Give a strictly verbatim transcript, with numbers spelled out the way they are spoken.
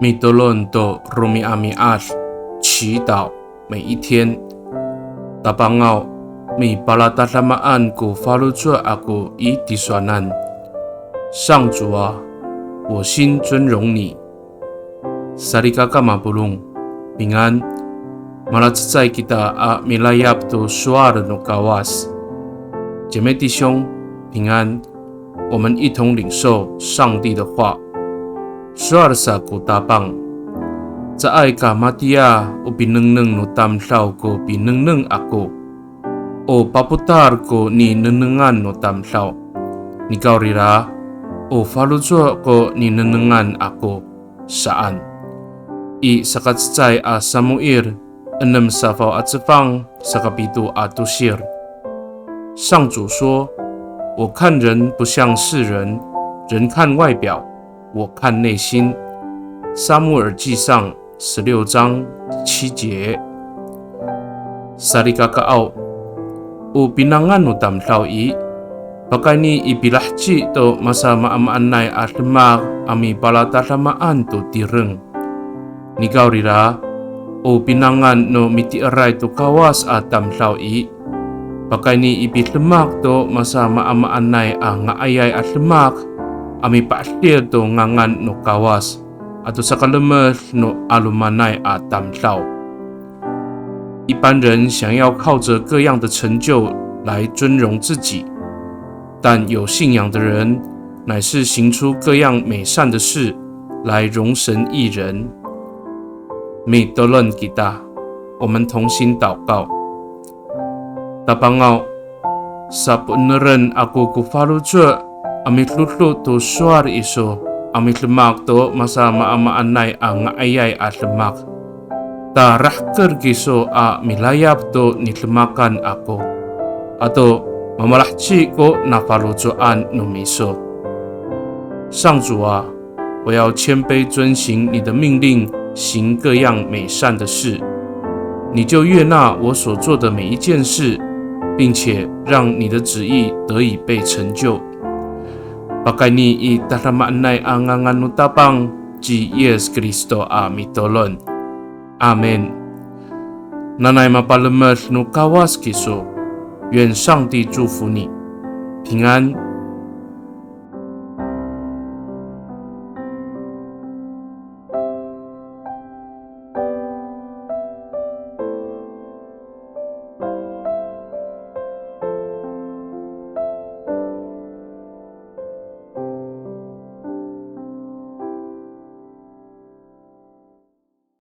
Mitolon to romi'ami'ad, 祈祷每一天。Tapangaw, mipalatadamaan ko faloco' ako i tisowanan. 上主啊，我心尊荣你。 Salikaka mapolong, pingan. Malacecay kita a milayap to sowal no Kawas. 姐妹弟兄，平安。我们一同领受上帝的话。Sowal sa ko Tapang, caay ka matiya o pinengneng no tamdaw ko pinengneng ako. O papotal ko ninengnengan no tamdaw. Nikawrira, o faloco' ko ninengnengan ako. Saan. I sakacecay a Samuil, enem safaw a cefang, sakapito a tosir. 上主说，我看人不像世人，人看外表，我看内心。撒母耳记上十六章七节。Salikakaaw, o pinangan no tamdaw i, pakayni i pilaheci to masamaamaanay a demak a mipalatadamaan to tireng. Nikawrira, o pinangan no miti'eray to Kawas a tamdaw i, pakayni i pidemak to masamaamaanay a nga'ayay a demak a mipa'edil to ngangan no Kawas ato sakalemed no 'alomanay a tamdaw. 一般人想要靠着各样的成就来尊荣自己，但有信仰的人乃是行出各样美善的事来荣神益人。Mitolon kita, 我们同心祷告。Tapangaw, sapo'eneren ako ko faloco' a midodo to sowal iso a midemak to masamaamaanay a nga'ayay a demak. Ta rahker kiso a milayap to nidemakan ako. Ato mamalaheci ko nafaloco'an no miso. 上主啊，我要谦卑遵行你的命令，行各样美善的事。你就悦纳我所做的每一件事，并且让你的旨意得以被成就。Pakayni i tadamaanay a ngangan no Tapang ci Yis Kristo a mitolon. Amin. Nanay mapalemed no Kawas kiso. 愿上帝祝福你，平安。